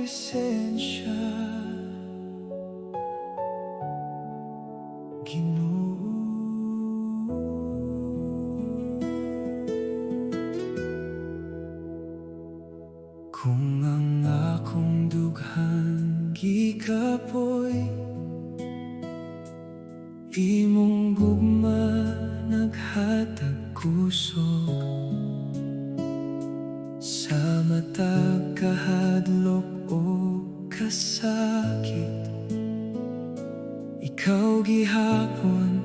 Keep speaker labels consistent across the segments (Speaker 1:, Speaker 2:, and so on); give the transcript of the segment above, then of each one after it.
Speaker 1: Presensya, Ginoo. Kung ang akong dughan gikapoy, imong gugma naghatag kusog. Sa matag kahadlok o kasakit, ikaw gihapon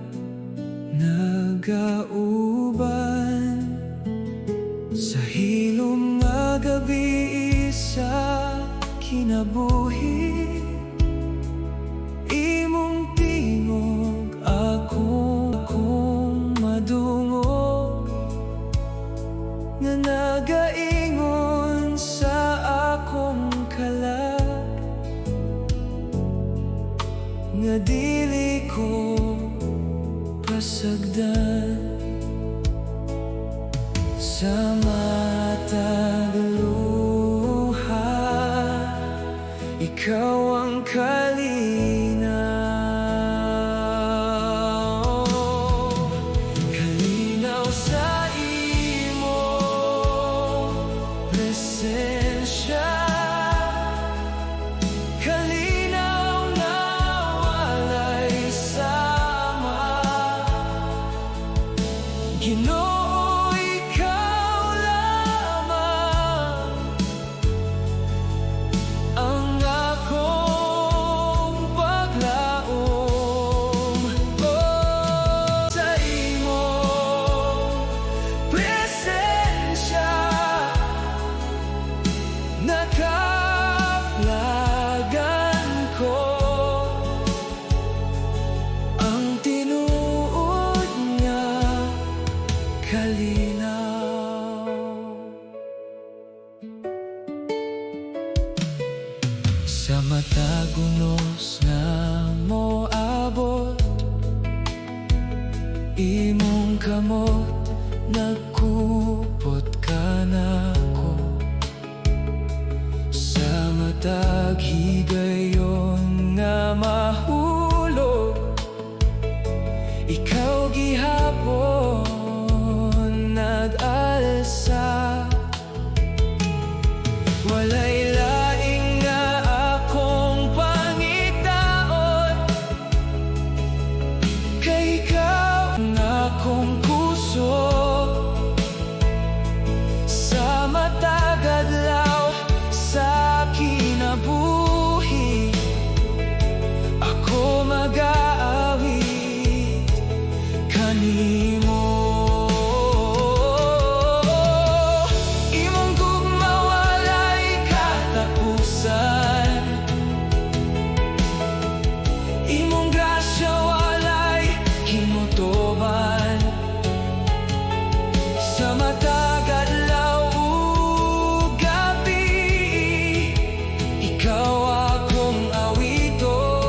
Speaker 1: nagauban. Sa hilom nga gabi sa kinabuhi, imong tingog akong madungog nga nagaingon sa akong kalag nga dili ko pasagdan. Sa matag luha, ikaw ang kalinaw. Kalinaw sa imong presensya, kalinaw nga walay sama. Ginoo, ikaw lamang ang akong paglaom. Oh, sa imong presensya, nakaplagan ko ang tinuod nga kalinaw. Sa matag unos nga moabot, imong kamot nagkupot kanako. Sa matag higayon nga mahulog, ikaw gihapon nag-alsa. Walay laing nga akong pangitaon kay ikaw ang akong kusog. Sa matag adlaw sa kinabuhi, ako magaawit kanimo. Imong gugma walay katapusan, imong grasya walay hinutoban. Sa matag adlaw ug gabi, ikaw akong awiton.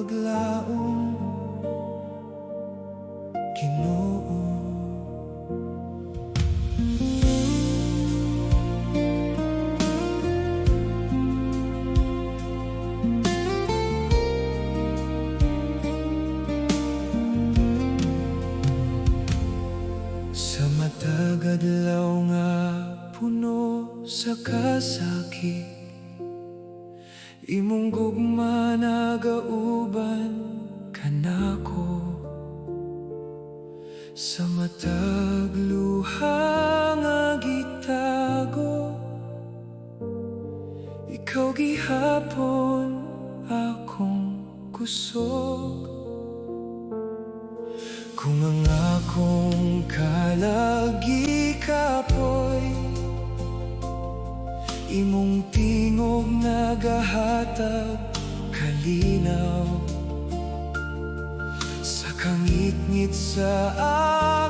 Speaker 1: paglaom, Ginoo. Sa matag adlaw nga puno sa kasakit, imong gugma nagauban kanako. Sa matag luha nga gitago, ikaw gihapon akong kusog. Kung ang akong kalag gikapoy, imong tingog nagahatag kalinaw. Sa kangitngit sa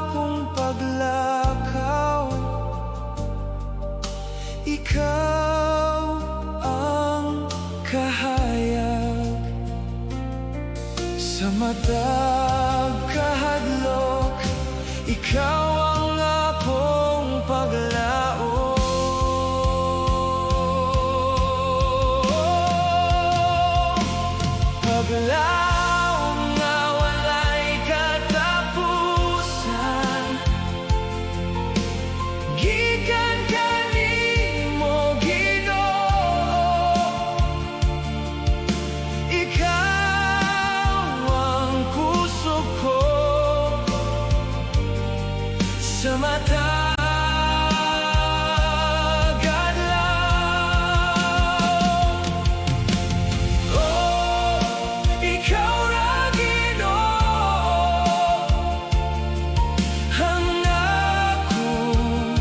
Speaker 1: akong paglakaw, ikaw ang kahayag. Sa matag kahadlok, ikaw ang akong paglaom. Paglaom nga walay katapusan, gikan kanimo, Ginoo. Ikaw ang kusog ko sa matag adlaw. Oh, ikaw ra, Ginoo, ang akong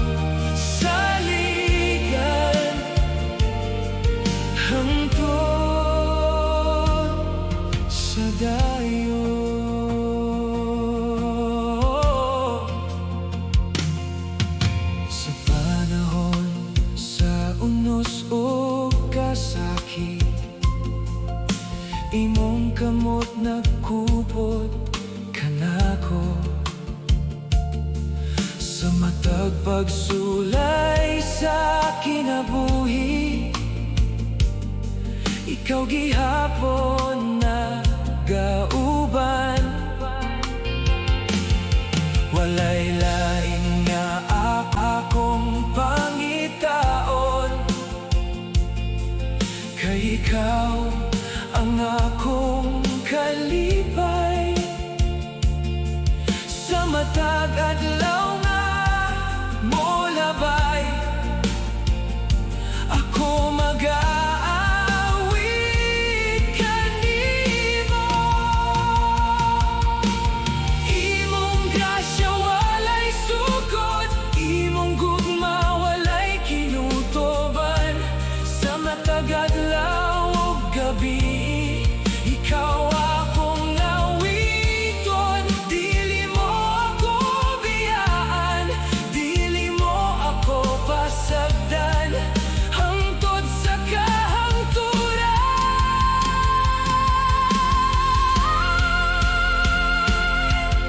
Speaker 1: saligan hangtod sa dayon. Sa panahon sa unos o kasakit, imong kamot nagkupot kanako. Sa matag pagsulay sa kinabuhi, ikaw gihapon nagauban. Walay lain nga akong pangitaon, kay ikaw ang akong kalipay. Sa matag adlaw nga molabay, ako mag-aawit kanimo. Imong grasya walay sukod, imong gugma walay kinutoban. Sa matag adlaw ug gabi, ikaw akong awiton. Dili mo ako biyaan, dili mo ako pasagdan, hangtod sa kahangturan.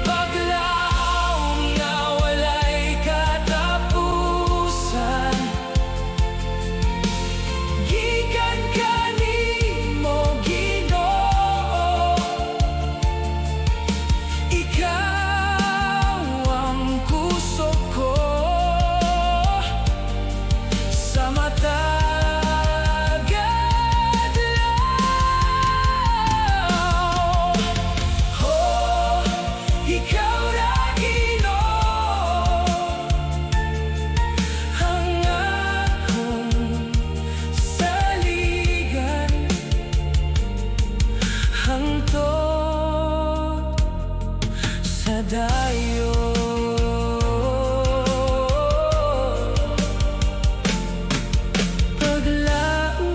Speaker 1: Paglaom nga walay katapusan, gikan kanimo, Ginoo. Ikaw ang kusog ko sa matag adlaw. Oh, ikaw ra, Ginoo, ang akong saligan hangtod sa dayon. Paglaom,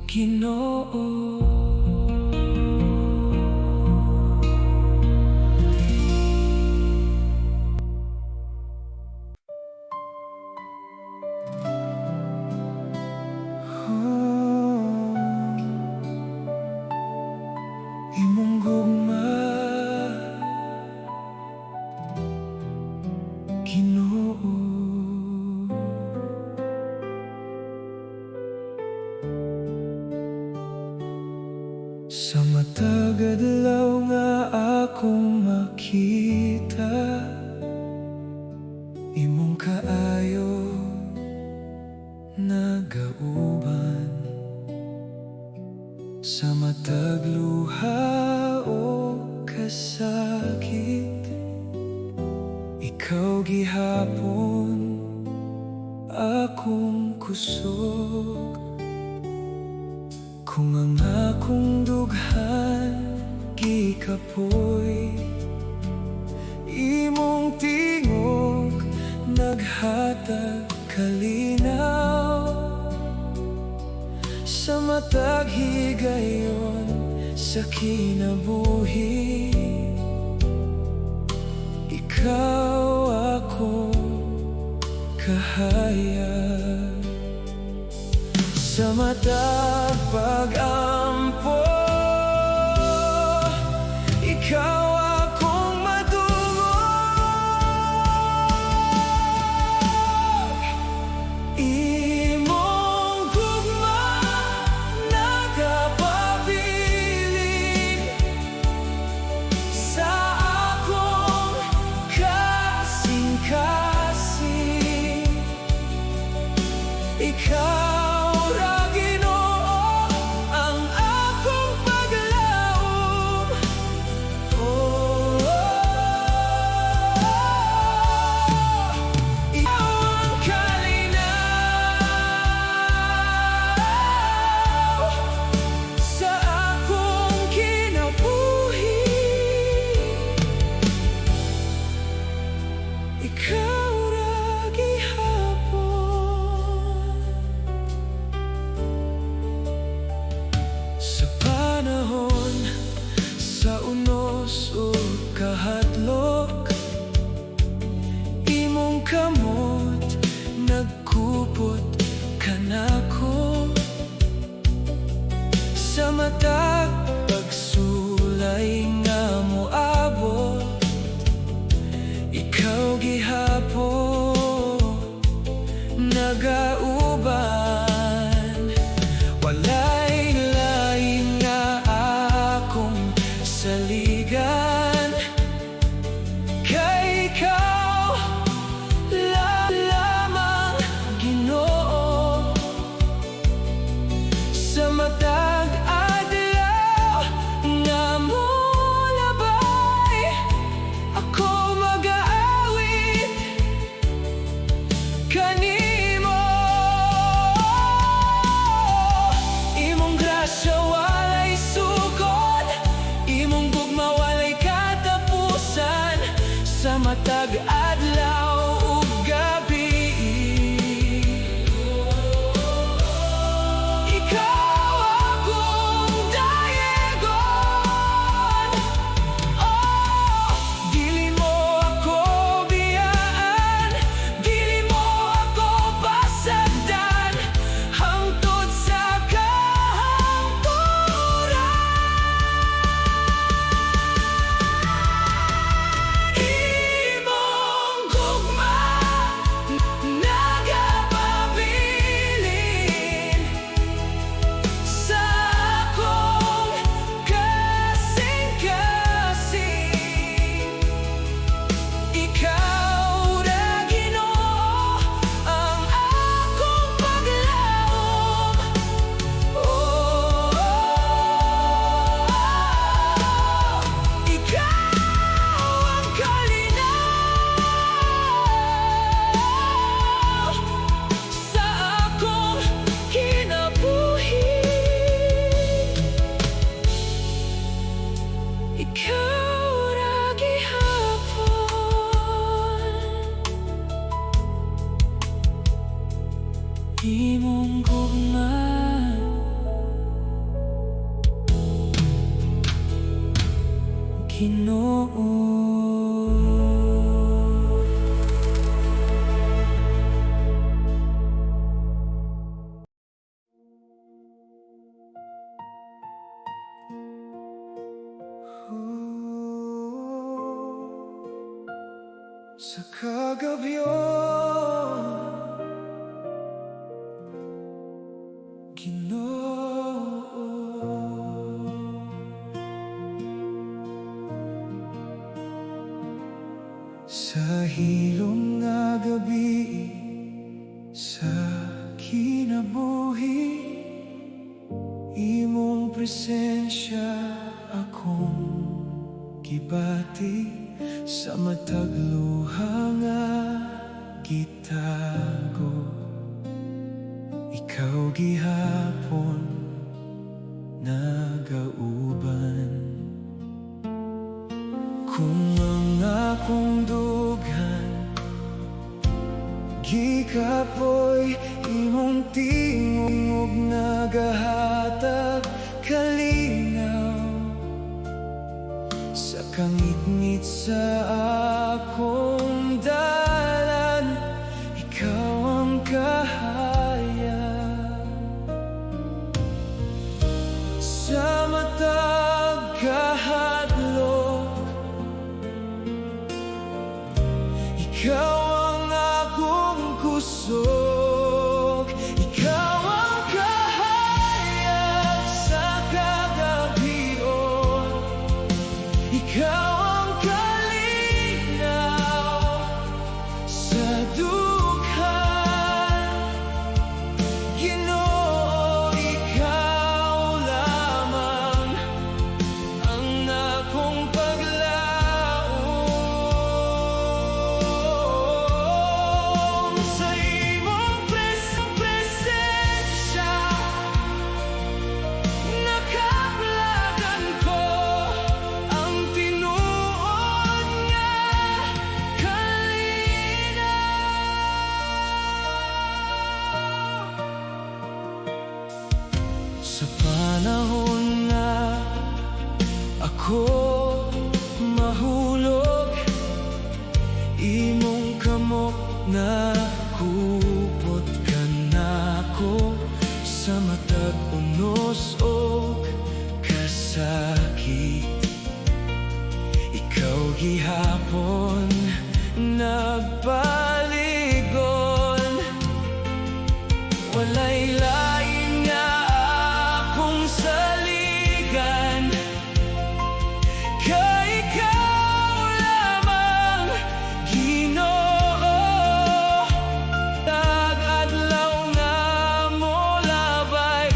Speaker 1: Ginoo. Oh. Sa matag adlaw nga akong makita imong kaayo nagauban sa matag luha o kasakit, ikaw gihapon akong kusog. Kung ang akong dughan gikapoy, imong tingog naghatag kalinaw. Sa matag higayon sa kinabuhi, ikaw akong kahayag. Sa matag pag-ampo, ikaw akong madungog. Imong gugma nagapabilin sa akong kasing-kasing. Ikaw ra, Ginoo, ang akong paglaom. Oh, ikaw ang kalinaw sa akong kinabuhi. Ikaw ra gihapon. Sa panahon sa unos ug kahadlok, imong kamot nagkupot kanako. Sa matag pagsulay nga moabot, ikaw gihapon nagauban. Walay lain nga akong saligan kay ikaw lamang, Ginoo. Sa matag adlaw nga molabay, ako magaawit kanimo. Imong grasya walay sukod, imong gugma walay katapusan. Sa matag adlaw ug gabi, ikaw akong dayegon. Oh, dili mo ako biyaan, dili mo ako pasagdan hangtod sa kahangturan. Imong gugma nagapabilin sa akong kasing-kasing. Ikaw ra, Ginoo, ang akong paglaom. Oh, ikaw ang kalinaw sa akong kinabuhi. Ikaw ra gihapon. Imong gugma Ginoo. Sa kagabhion, Ginoo. Hilom nga gabi sa kinabuhi, imong presensya akong gibati. Sa matag luha nga gitago, ikaw gihapon nagauban. Kung ang akong dughan gikapoy, imong tingog nagahatag kalinaw. Sa kangitngit sa akong dalan, ikaw ang kahayag. Sa matag kahadlok, ikaw ang akong kusog. Ikaw ang kahayag sa kagabhion. Ikaw ang kalinaw sa dughan. Ginoo, ikaw lamang ang akong paglaom. Sa imong presensya, nakaplagan ko ang tinuod nga kalinaw. Sa panahon nga ako mahulog, imong kamot nagkupot kanako. Sa matag unos og kasakit, ikaw gihapon nagpaligon. Walay lain nga akong saligan kay ikaw lamang, Ginoo. Tag-adlaw nga molabay,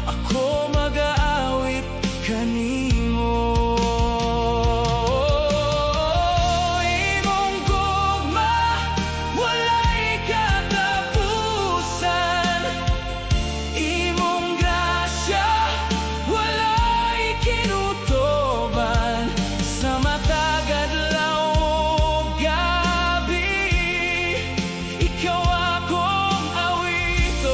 Speaker 1: ako magaawit kanimo. Imong gugma walay katapusan. Imong grasya walay kinutoban. Sa matag adlaw ug gabi, ikaw akong awiton.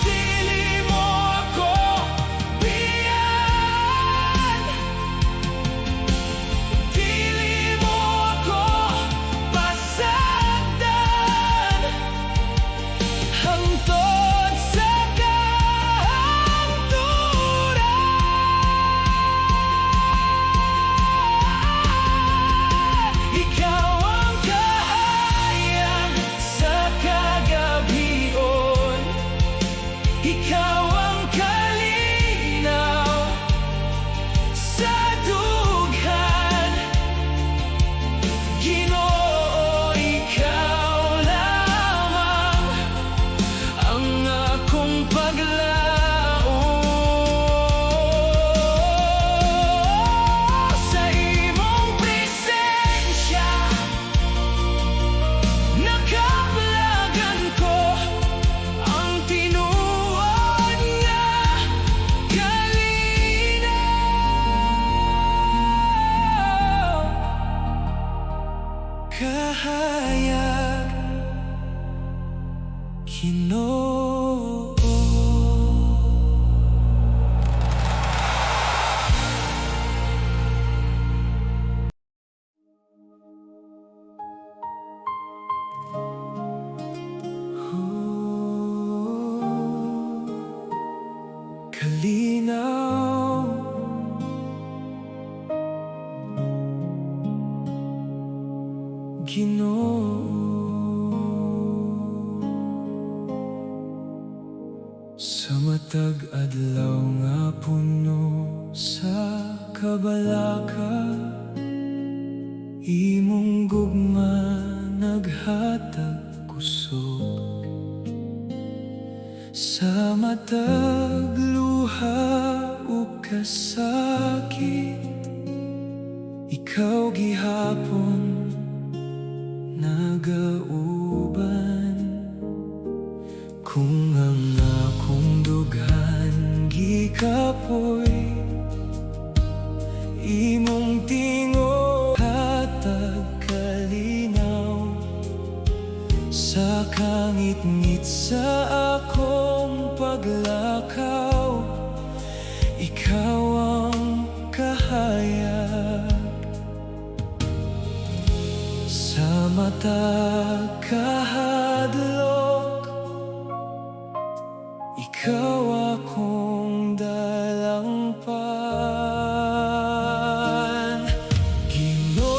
Speaker 1: Dili mo ako biyaan. Dili mo ako pasagdan hangtod sa kahangturan. Ikaw ang kahayag sa kagabhion. Ikaw ang kalinaw sa dughan. Ginoo, ikaw lamang ang akong paglaom. Sa imong presensya, nakaplagan ko ang tinuod nga kalinaw. Kahayag, Ginoo. Oh, kalinaw, Ginoo. Sa matag adlaw nga puno Sa kabalaka, imong gugma naghatag kusog. Sa matag luha ug kasakit, ikaw gihapon nagauban. Kung ang akong dughan gikapoy, imong tingog hatag kalinaw. Sa kangitngit sa akong paglakaw, ikaw ang kahayag. Sa matag kahadlok, ikaw akong dalangpan. Ginoo,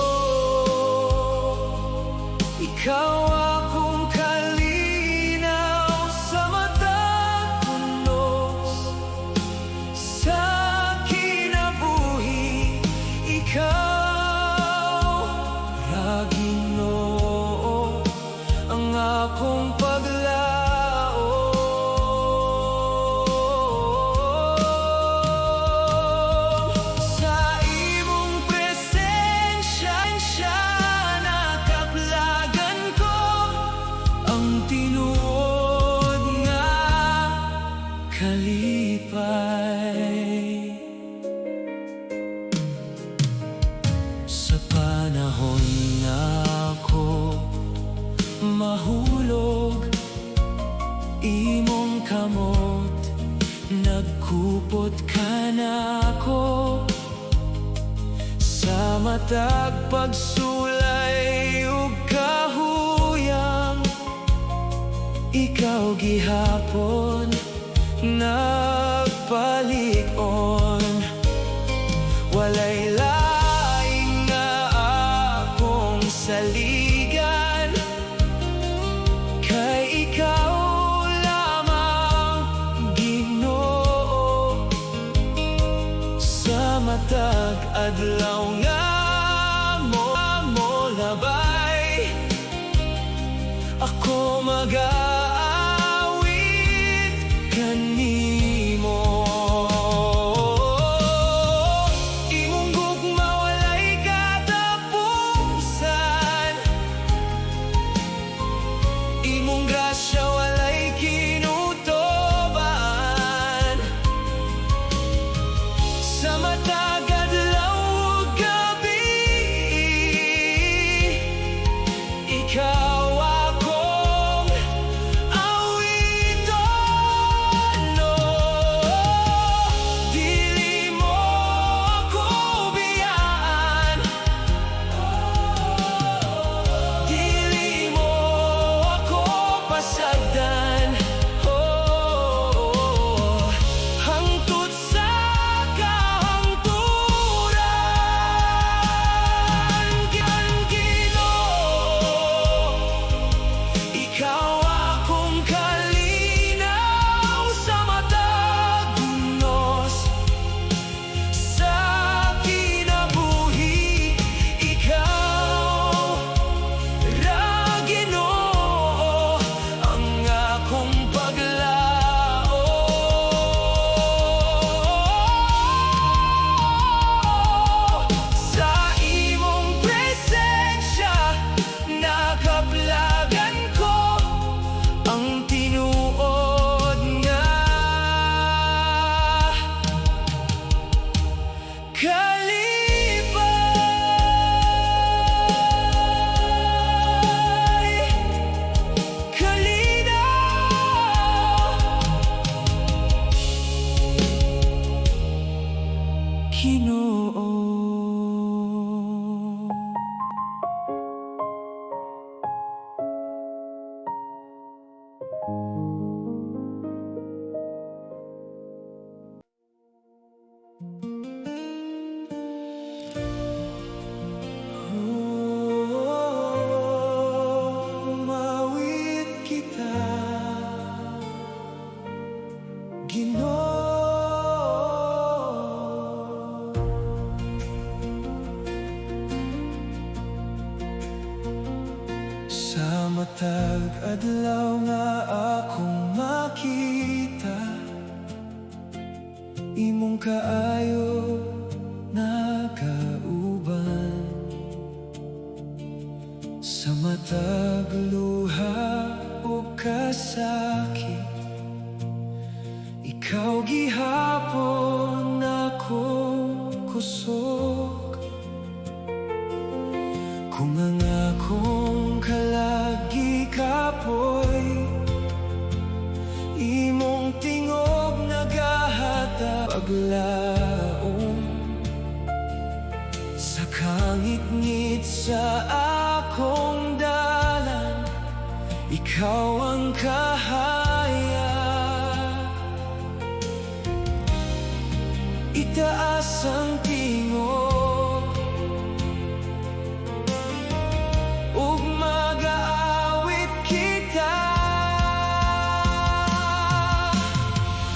Speaker 1: ikaw akong kalinaw sa matag punos sa kinabuhi. Ikaw ra, Ginoo, ang akong paglaom. Sa imong presensya nakaplagan ko ang tinuod nga kalipay. Sa panahon na ako mahulog, imong kamot nagkupot kanako. Sa matag pagsulay ug kahuyang, ikaw gihapon nagpalig-on. Walay laing nga akong saligan kay ikaw lamang, Ginoo. Sa matag adlaw nga mo labay, ako mag-aawit kanimo. Imong gugma walay katapusan, imong grasya walay kinutoban. Sa matag adlaw ug gabi, ikaw akong Matag adlaw nga akong makita, imong kaayo nagauban sa matag luha ug kasakit. Ikaw gihapon akong kusog. Kung ang akong kalag gikapoy, imong tingog nagahatag paglaom. Sa kangitngit sa akong dalan, ikaw ang kahayag. Itaas ang tingog ug mag-aawit kita.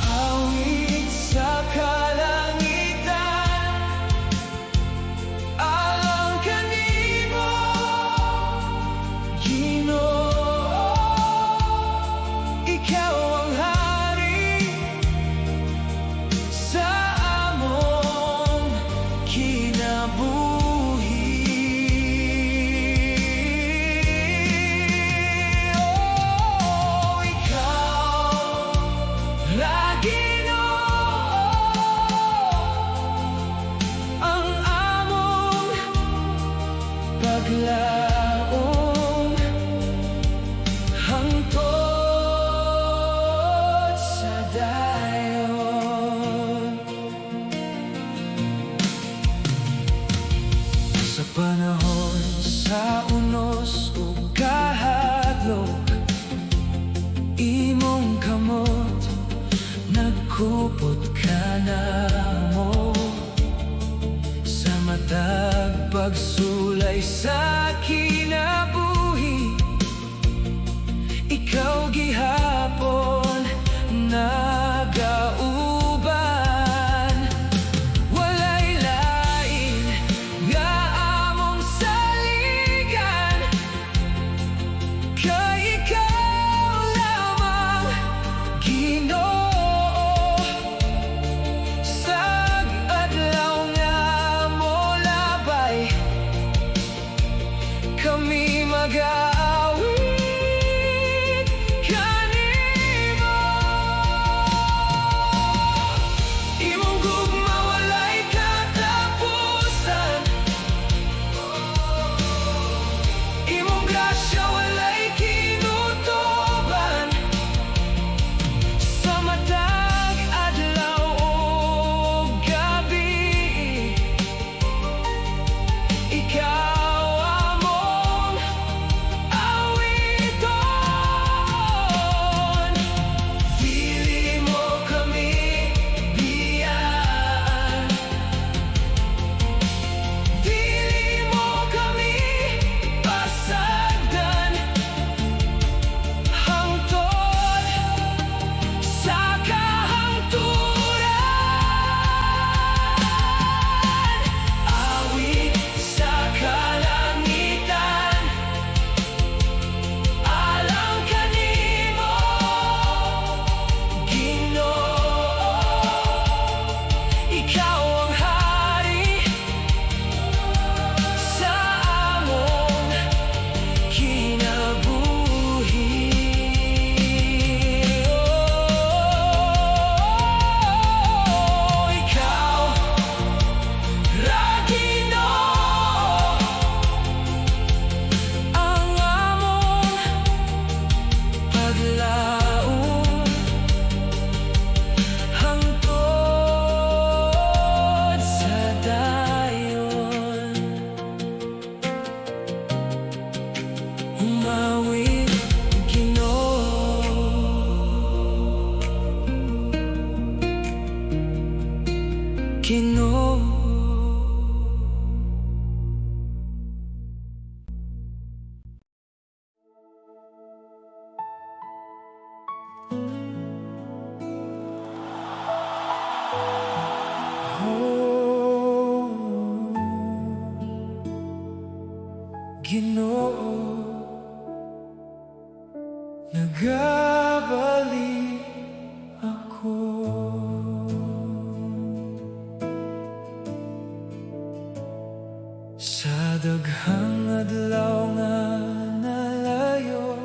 Speaker 1: Awit sa kalangitan alang kanimo, Ginoo. Ikaw ang hari sa among Nagabalik ako. Sa daghang adlaw nga nalayo,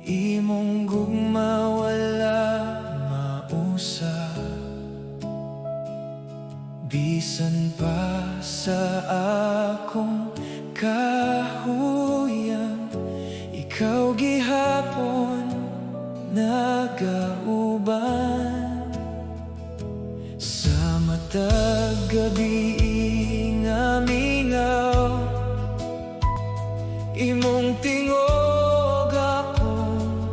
Speaker 1: imong gugma wala mausab. Bisan pa sa akong kahuyang, ikaw gihapon nagauban. Sa matag gabi nga mingaw, imong tingog akong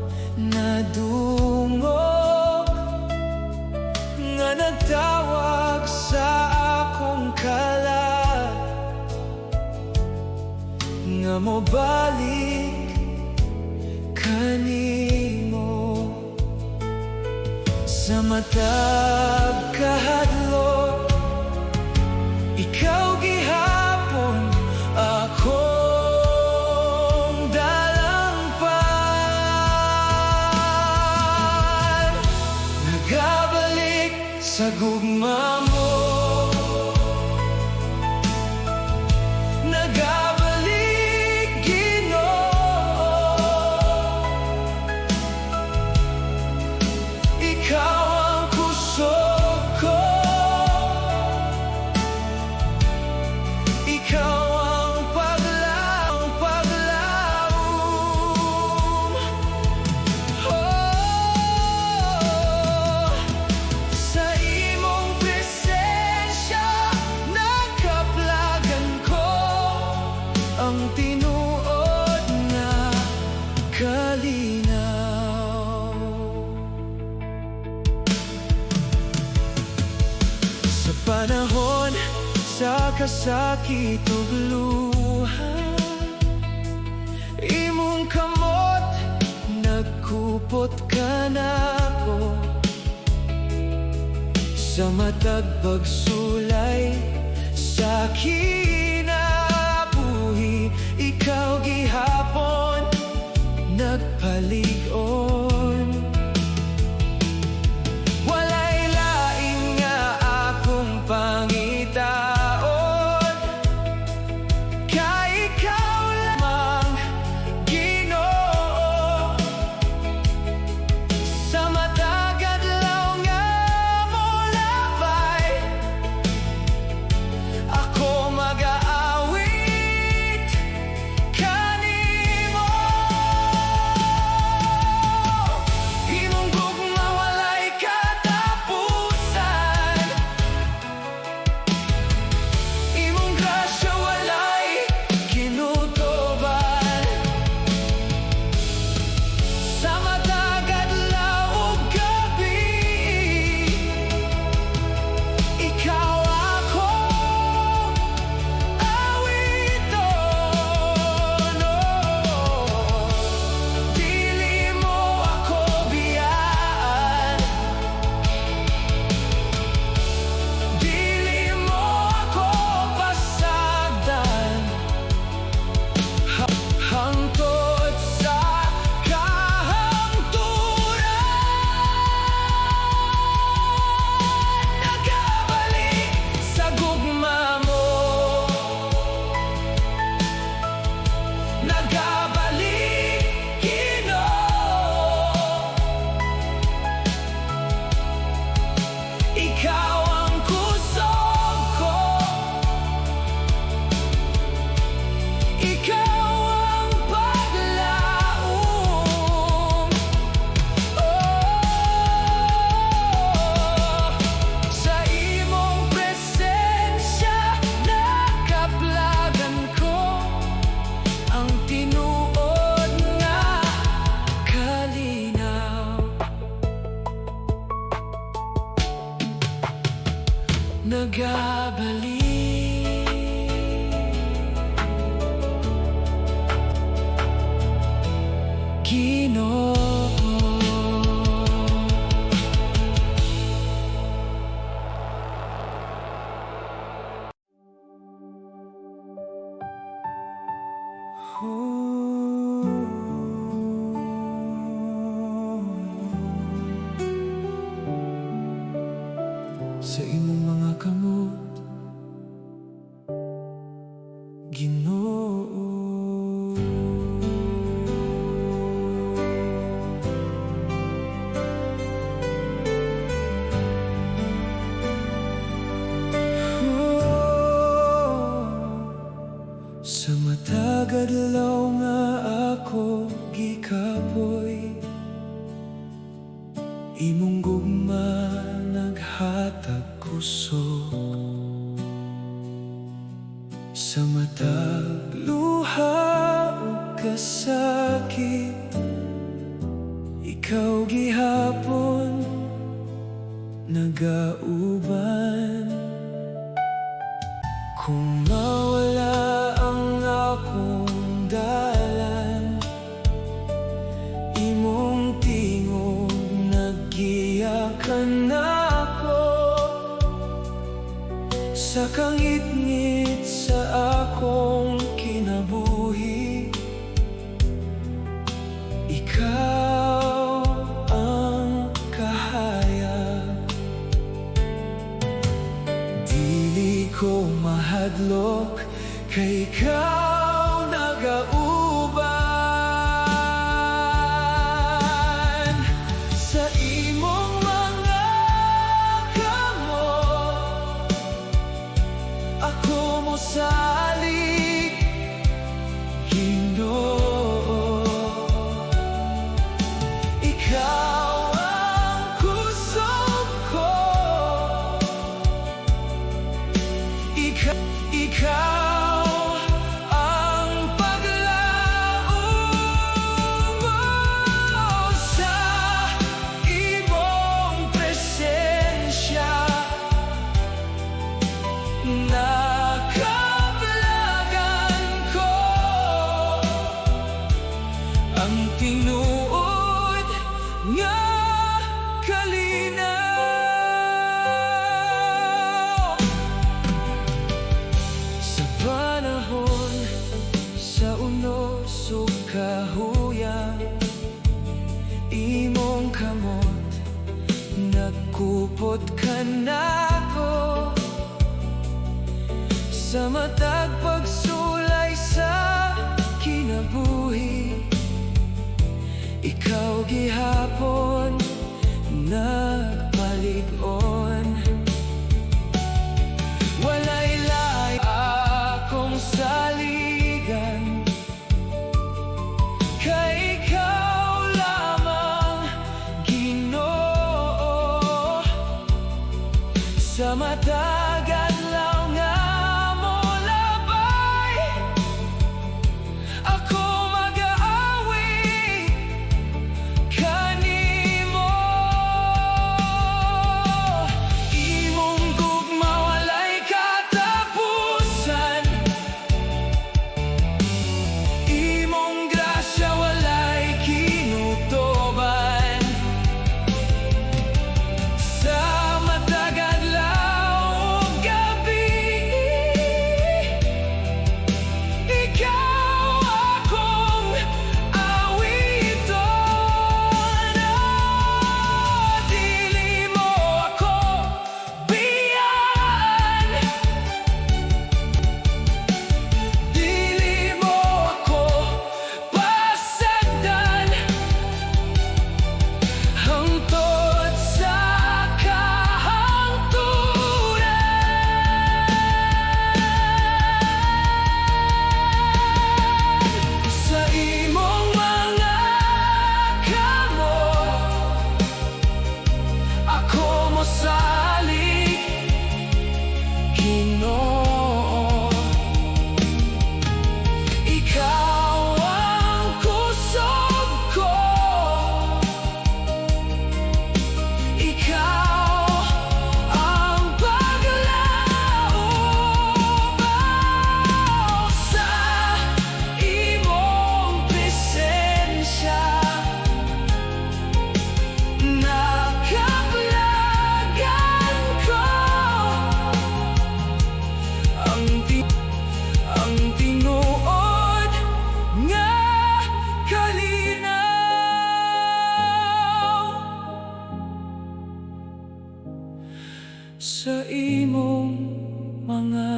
Speaker 1: nadungog nga nagtawag sa akong kalag nga mobalik kanimo. Sa matag kahadlok, ikaw gihapon akong dalangpan. Nagabalik sa gugma mo, nagabalik, Ginoo. Ikaw ang kusog ko, ikaw ang paglaom. Oh, sa imong presensya nakaplagan ko ang tinuod nga kalinaw. Sa panahon sa kasakit ug luha, imong kamot nagkupot kanako. Sa matag pagsulay sa kinabuhi, ikaw gihapon nagpalig-on. Walay lain nga akong pangitaon kay ikaw lamang, Ginoo. Sa matag adlaw nga molapay, ako magaawit kanimo. Imong gugma walay katapusan, imong grasya walay kinutoban. Sa matag adlaw ug gabi, ikaw akong awiton. Oh, dili mo ako biyaan, dili mo ako pasagdan hangtod sa kahangturan. Nagabalik sa gugma mo, nagabalik, Ginoo. Ikaw ang kusog ko, ikaw ang paglaom. Oh, sa imong presensya nakaplagan ko ang tinuod nga kalinaw. Nagabalik, Ginoo. Oh. Kasakit, ikaw gihapon nagauban. Kung mawala ang akong dalan, imong tingog naggiya kanako. Sa kangitngit sa akong kinabuhi, ikaw ang kahayag. Dili ko mahadlok kay ikaw nagauban. Sa imong mga kamot ako mosalig, Ginoo. Ikaw ang kusog ko. Ikaw ang paglaom. Sa imong presensya nakaplagan ko ang tinuod nga kalinaw. Sa panahon sa unos ug kahuyang, imong kamot nagkupot kanako. Sa matag pagsulay sa kinabuhi, ikaw gihapon nagpalig-on. Walay lain akong saligan kay ikaw lamang, Ginoo. Sa matag adlaw nga molabay, ako magaawit kanimo. Imong gugma walay katapusan. Imong grasya walay kinutoban. Sa matag adlaw ug gabi, ikaw akong awiton. Dili mo ako biyaan. Dili mo ako pasagdan hangtod sa kahangturan. Sa imong mga kamot ako mosalig, Ginoo. Ikaw ang kusog ko. Ikaw ang paglaom. Sa imong presensya nakaplagan ko ang tinuod nga kalinaw. Sa imong mga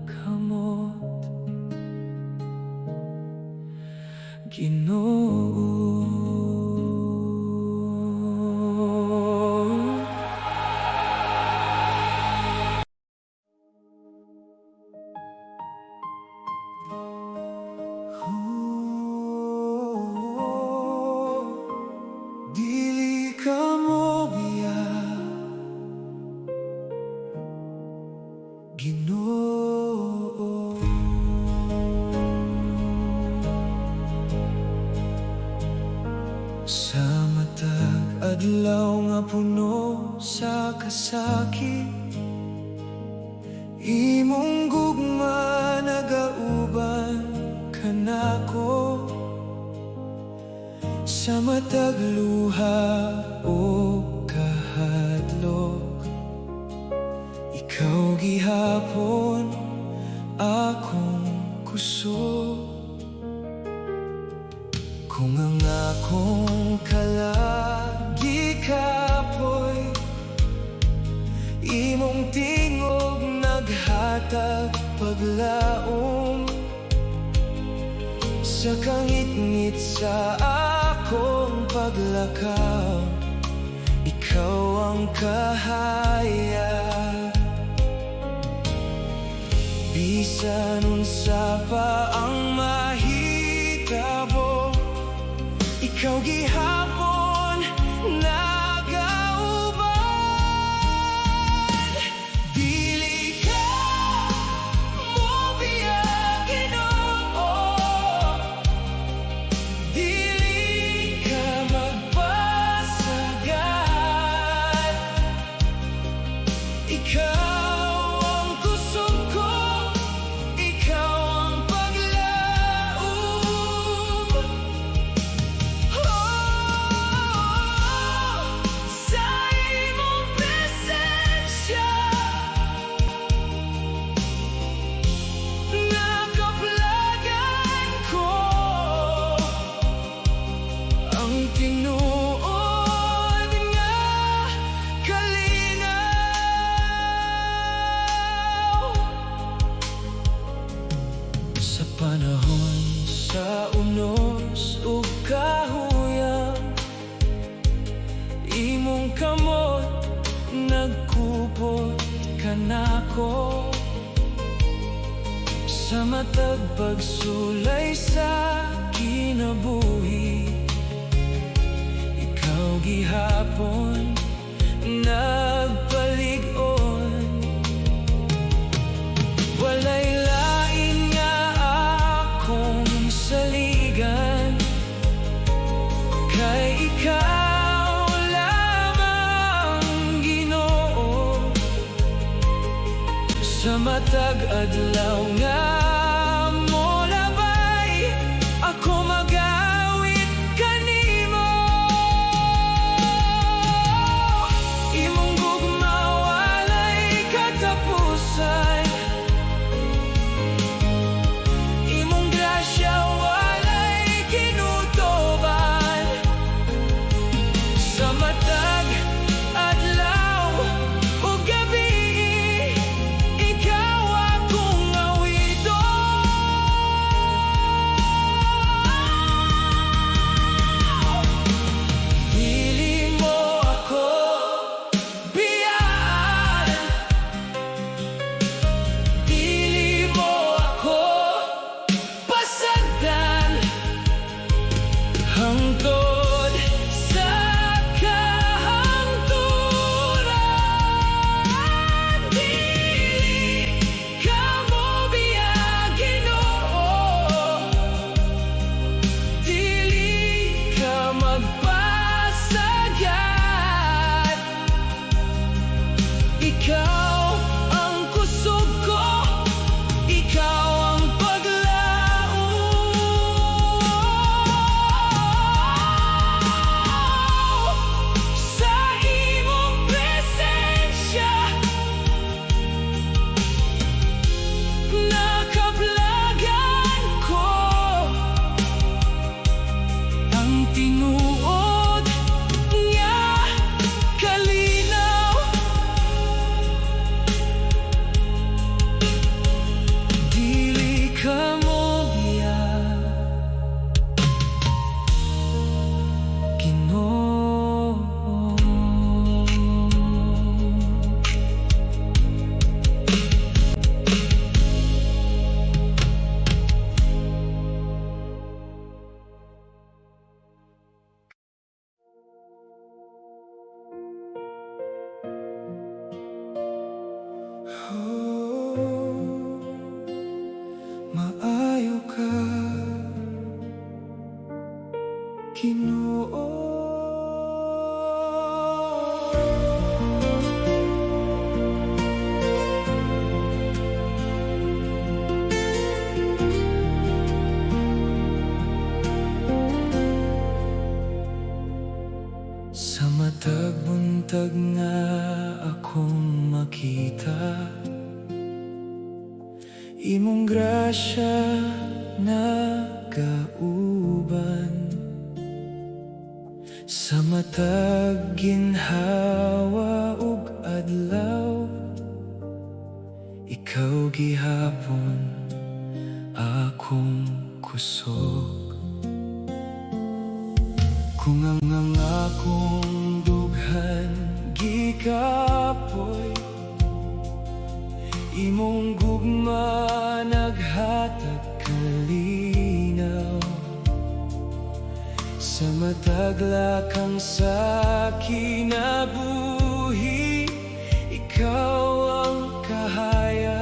Speaker 1: kamot, Ginoo. Dili ka mobiya, Ginoo. Sa matag adlaw nga puno sa kasakit, imong gugma nagauban kanako. Sa matag luha o kahadlok, ikaw gihapon akong kusog. Kung ang akong kalag gikapoy, imong tingog naghatag paglaom. Sa kangitngit sa akong paglakaw, ikaw ang kahayag. Bisan unsa pa ang mahitabo, ikaw gihapon nagauban. Dili ka mobiya, Ginoo. Dili ka magpasagad. Ikaw ang kusog ko, ikaw ang paglaom. Oh, sa imong presensya, nakaplagan ko ang tinuod nga kalinaw. Sa panahon sa unos ug kahuyang, imong kamot nagkupot kanako. Sa matag pagsulay sa kinabuhi, ikaw gihapon nagpalig-on. Walay lain nga akong saligan kay ikaw lamang, Ginoo. Sa matag adlaw nga molabay, ako magawit kanimo. Imong gugma walay katapusan, imong grasya walay kinutoban. Sa matag adlaw ug gabi, ikaw akong awiton. Dili mo ako biyaan, dili mo ako pasagdan, hangtod sa kahangturan. Dili ka mobiya, Ginoo. Dili ka magpasagad. Ikaw ang kusog ko, ikaw ang paglaom. Sa imong presensya, nakaplagan ko ang tinuod. Ginoo. Sa matag buntag nga akong makita, imong grasya nagauban. Sa matag ginhawa ug adlaw, ikaw gihapon akong kusog. Kung ang akong dughan gikapoy, imong gugma naghatag kalinaw. Sa matag lakang sa kinabuhi, ikaw ang kahayag.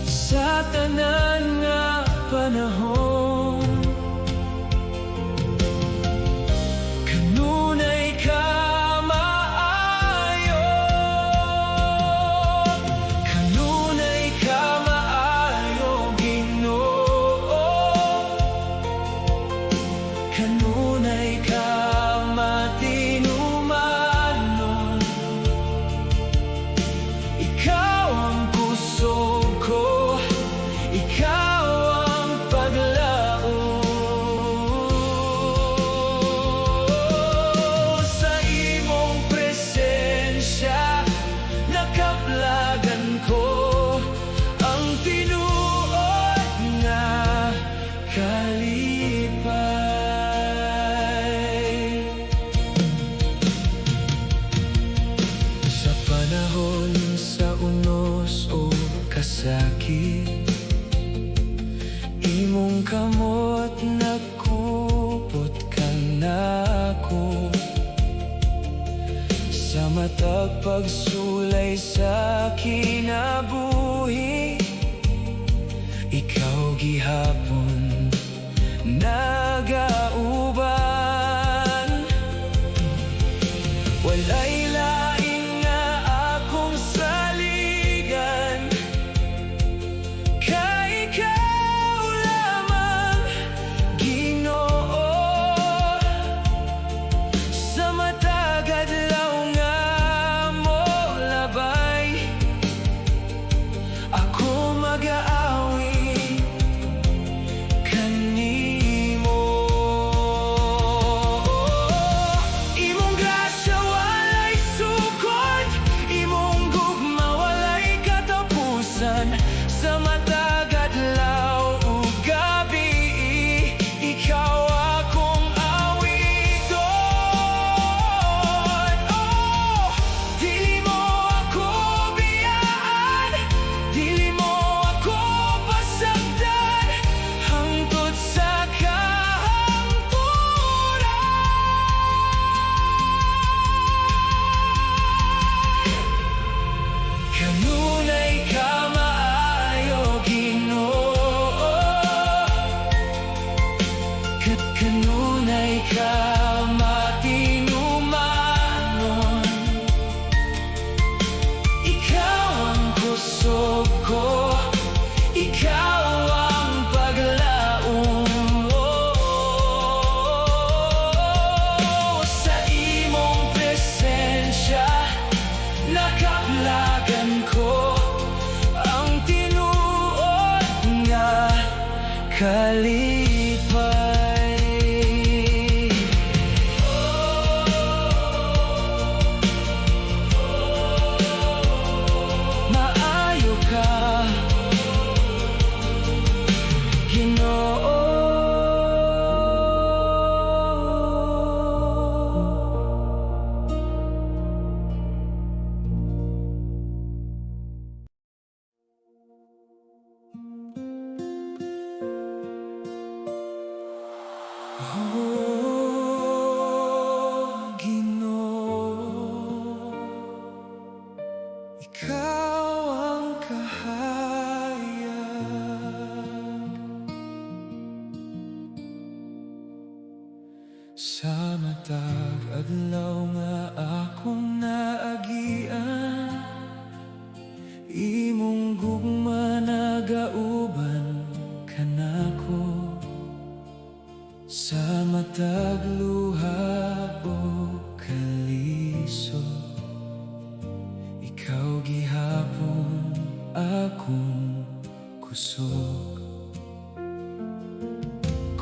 Speaker 1: Sa tanan nga panahon, kanunay ka maayo. Kanunay ka maayo, Ginoo. Kanunay ka matinumanon. Ikaw ang kusog ko, ikaw ang paglaom. Sa imong presensya, nakaplagan ko ang tinuod nga kalipay. Sa panahon sa unos o kasakit, imong kamot nagkupot kanako. Sa matag pagsulay sa kinabuhi, ikaw gihapon nagauban. Walay lain nga akong saligan kay ikaw lamang, Ginoo. Sa matag adlaw nga molabay, ako magaawit kanimo. Imong grasya walay sukod, imong gugma walay katapusan. Sa matag adlaw ug gabi, ikaw akong awiton. Oh, dili mo ako biyaan, dili mo ako pasagdan, hangtod sa kahangturan. Kanunay ka maayo, Ginoo. Kanunay ka matinumanon. Ikaw ang kusog ko, ikaw ang paglaom. Oh, sa imong presensya, nakaplagan ko ang tinuod nga kalipay. Maayo ka, Ginoo. Oh, Ginoo, ikaw ang kahayag. Sa matag adlaw nga akong naagian, imong gugma nagauban kanako. Sa matag luha o kalisod, ikaw gihapon akong kusog.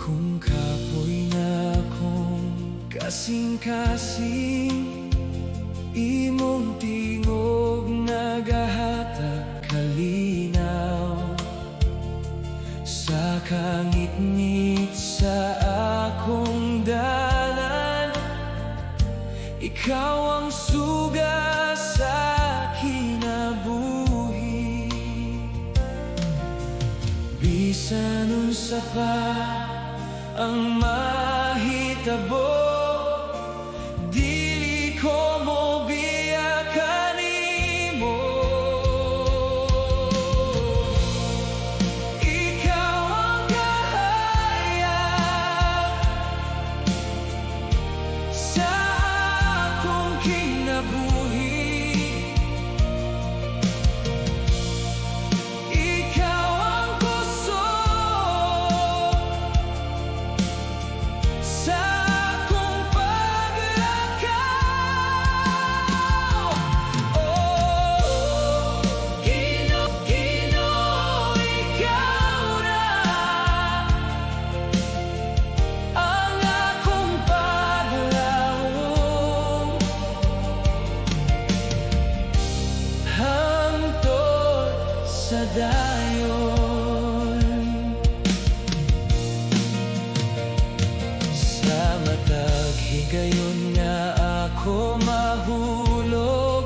Speaker 1: Kung kapoy na akong kasing-kasing, imong tingog nagahatag kalinaw. Sa kangitngit sa akong dalan, ikaw ang suga sa kinabuhi. Bisan unsa pa ang mahitabo, dili ko mobiya kanimo. Ikaw ang kahayag sa akong kinabuhi. Ikaw ang kusog sa akong paglakaw. Oh, Ginoo, Ginoo, ikaw ra ang akong paglaom hangtod sa dayon. Sa matag higayon nga ako mahulog,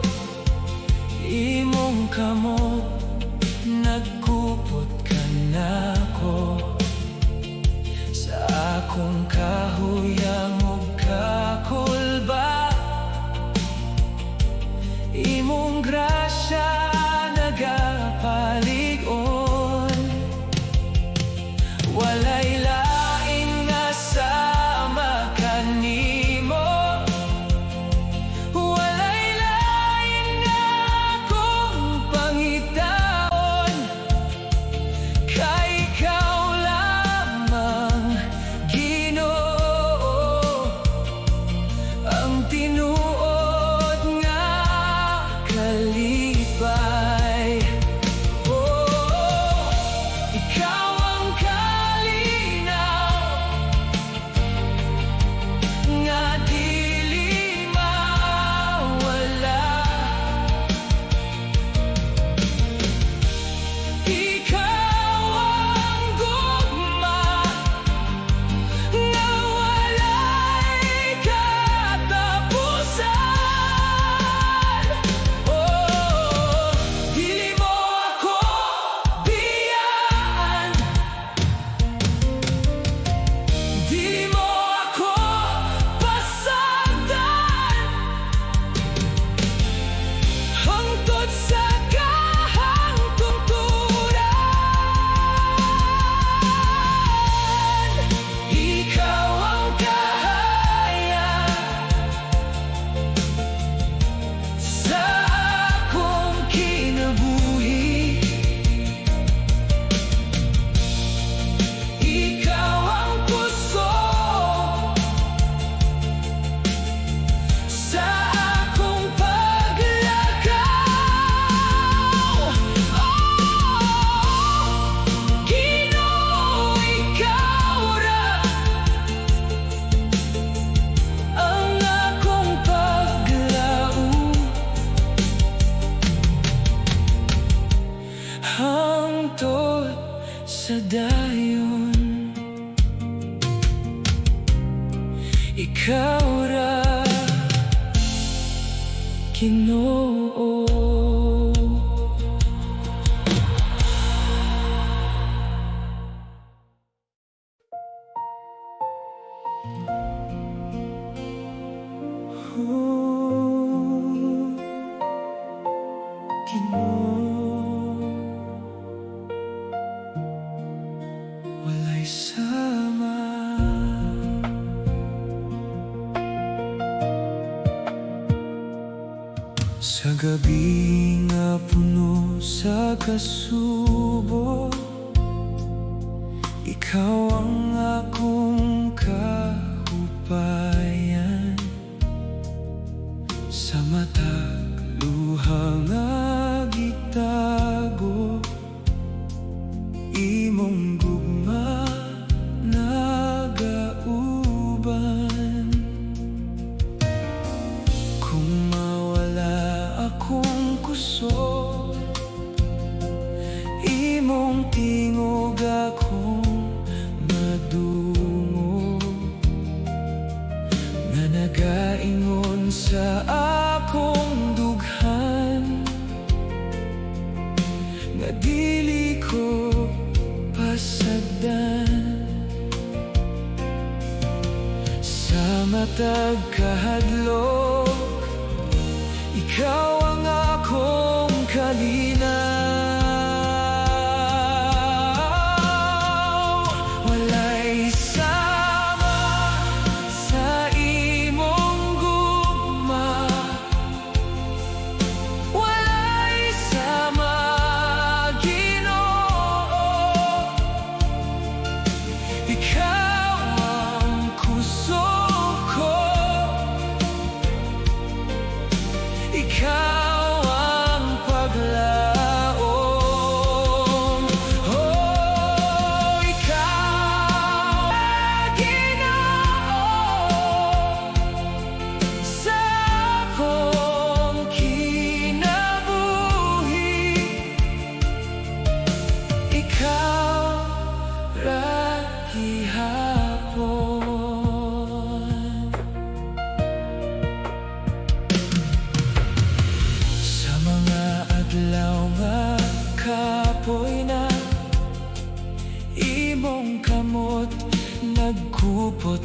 Speaker 1: imong kamot nagkupot kanako. Sa akong kahuyang ug kakulba, imong grasya nagapalig-on. Walay lain nga sama kanimo, walay lain nga akong pangitaon. Kay ikaw lamang, Ginoo, ang tinuod nga kalipay. Oh, ikaw ang kalinaw nga dili mawala. Ikaw ang gugma nga walay katapusan. Oh, dili mo ako biyaan, dili mo ako pasagdan hangtod sa kahangturan. Ikaw ang kahayag sa akong kinabuhi. Ikaw ang kusog sa akong paglakaw. Oh, Ginoo, ikaw ra ang akong paglaom hangtod sa dayon. Ikaw ra, Ginoo. Oh, Ginoo, walay sama. Sa gabi nga puno sa kasubo, ikaw ang akong kahupayan. Sa matag luha nga gitago, imong gugma nagauban. Kung mawala akong kusog, imong tingog akong madungog nga nagaingon sa akong dughan nga dili ko pasagdan. Sa matag kahadlok, ikaw ang akong kalinaw. Walay sama sa imong gugma. Walay sama, Ginoo. Ikaw ang kusog ko. Ikaw ang paglaom. Oh, ikaw, Ginoo, sa akong kinabuhi. Ikaw ra gihapon. Sa mga adlaw nga kapoy na, imong kamot nagkupot.